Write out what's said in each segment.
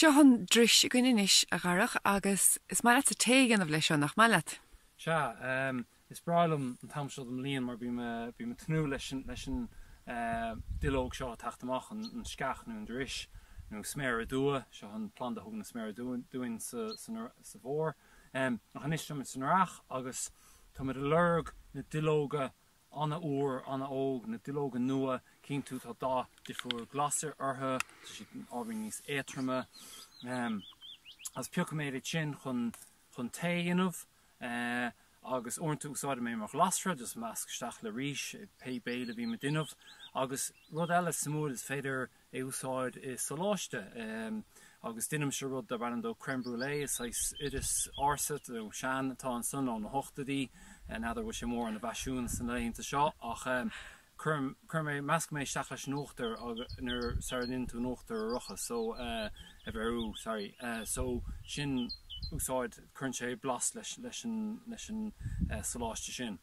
Seo an dris againn anois, a Dharach, agus is maith leatsa tae a dhéanamh leis seo, nach maith leat? Sea, is breá liom an t-am seo den mbliain mar bím bím ag tnúth leis an leis an duilleog seo ag teacht amach, an sceach nó an dris, nó sméara dubha, seo an planda a thugann na sméara dúinn sa sa bhfómhar. Ach anois táimid san earrach agus táimid ag lorg na duilleoga an-úr, an-óg, na duilleoga nua, cinntiú tá dath difriúil glas orthu, tá siad ábhairín níos éadtroime. Agus piocfaidh mé iad sin chun chun tae a dhéanamh agus uaireanta úsáidim é mar ghlasra, just measc isteach le rís, pé béile a bhím ag déanamh. Agus rud eile suimiúil, is féidir é úsáid i soláiste agus déanaimse rud darb ainm dó crème brûlée, is saghas oideas ársa nó sean atá ansan ó na hochtóidí, n'fheadar bhfuil sé mórán i bhfaisiún sna laethanta seo ach cuirim, cuirim é, meascaim é isteach leis an uachtar agus nuair, sara ndéanann tú an uachtar a fhriochadh so, a bheiriú, sorry, so sin úsáid, cuireann sé blas leis, leis an, leis an soláiste sin.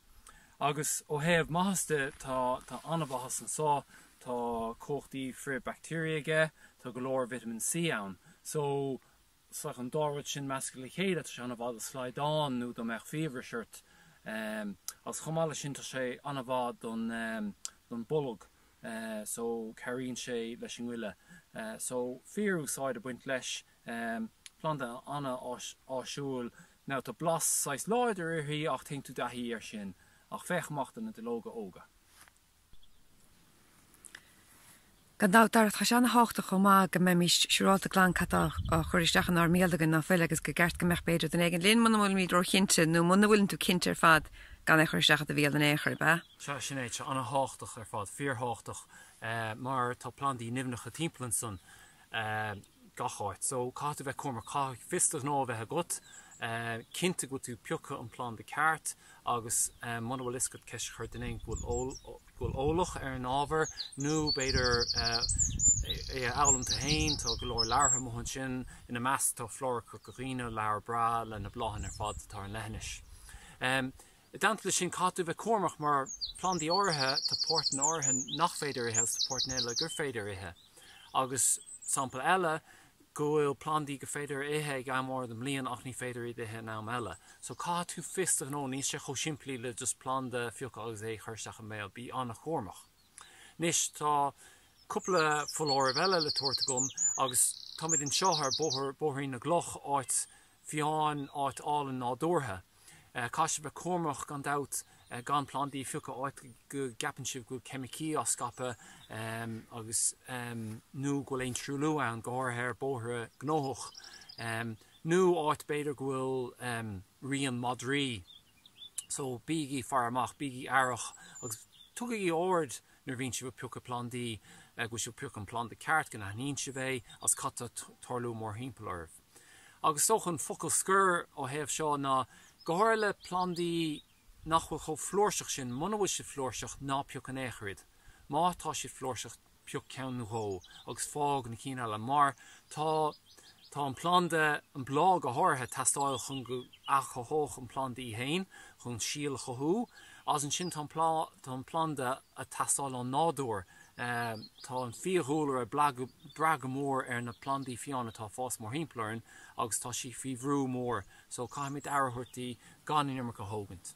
Agus ó thaobh maitheas de, tá, tá an-mhaitheas anso, Tá cumhachtaí frith-bhaictéirí aige, tá go leor vitamin C ann. So, saghas an dá rud sin measctha le chéile, tá sé an-mhaith do slaghdán nó dá mbeadh fiabhras ort. Agus chomh maith leis sin tá sé an-mhaith don don bolg, so cabhraíonn sé leis an ngoile. So, fíor-úsáid ag baint leis. Planda an-áisiúil. Now tá blas saghas láidir uirthi ach téann tú i dtaithí air sin. Ach féach amach do na duilleoga óga. Gan dabht, Darach, tá sé an-thábhachtach chomh maith go mbeimis siúrálta glan cad tá á chur isteach inár mbéal againn, ná fuil, agus gur ceart go mbeadh b'fhéidir duine éigin linn muna bhfuilimid róchinnte nó muna bhfuileann tú cinnte ar fad gan é a chur isteach i do bhéal in aon chor, ab ea? Sea, sin é, tá sé an-thábhachtach ar fad, fíorthábhachtach, mar tá plandaí nimhneacha timpeall ansan. gach áit. So, caithfidh tú bheith cúramach, caithfidh fios do ghnó a bheith agat, cinnte go bhfuil tú ag piocadh an planda ceart agus muna bhfuil fhios agat ceist a chur duine éigin go bhfuil eolach ar an ábhar nó b'fhéidir é a fhoghlaim tú féin, tá go leor leabhartha amuigh ansin, ina measc tá Flóra Chorca Dhuibhne, leabhar breá le na bláthanna ar fad atá ar an leithinis. I dteannta leis sin, caithfidh tú bheith cúramach mar plandaí áirithe, tá páirteanna áirithe nach féidir a ithe agus tá páirteanna eile gur féidir a ithe. Agus sampla eile, go bhfuil plandaí gur féidir a ithe ag am áirithe den mbliain ach ní féidir iad a ithe in am eile. So caithfidh tú fios do ghnó, níl sé chomh simplí le just planda a phiocadh agus é a chur isteach i mbéal, bí an-chúramach. Anois tá cúpla foláireamh eile le tabhairt agam agus táimid anseo ar bóthar, Bóithrín na gCloch, áit fiáin, áit álainn nádúrtha. Caithfidh sibh bheith cúramach gan dabht gan plandaí a phiocadh áit go gceapann sibh go bhfuil ceimicí á scaipeadh agus nó go bhfuil aon truailliú ann, go háirithe ar bóithre gnóthach, nó áit b'fhéidir go bhfuil rian madraí. So bígí ag faire amach, bígí aireach agus tugaigí aird nuair a bhíonn sibh ag piocadh plandaí go bhfuil sibh ag piocadh an planda ceart, go n-aithníonn sibh é agus cad tá ag tarlú mórthimpeall oraibh. Agus is dócha an focal scoir ó thaobh seo ná, go háirithe le plandaí nach bhfuil chomh flúirseach sin, muna bhfuil siad flúirseach, ná pioc in aon chor iad. Má tá siad flúirseach, pioc ceann nó dhó agus fág na cinn eile mar tá tá an planda, an bláth go háirithe, ag teastáil chun go athchothódh an planda í féin, chun síol a chothú. Agus ansin tá an tá an planda ag teastáil ón nádúr. Tá an fiadhúlra ag brath go mór ar na plandaí fiáine atá ag fás mórthimpeall orainn agus tá sí faoi bhrú mór so caithfimid aire a thabhairt di gan an iomarca a thógaint.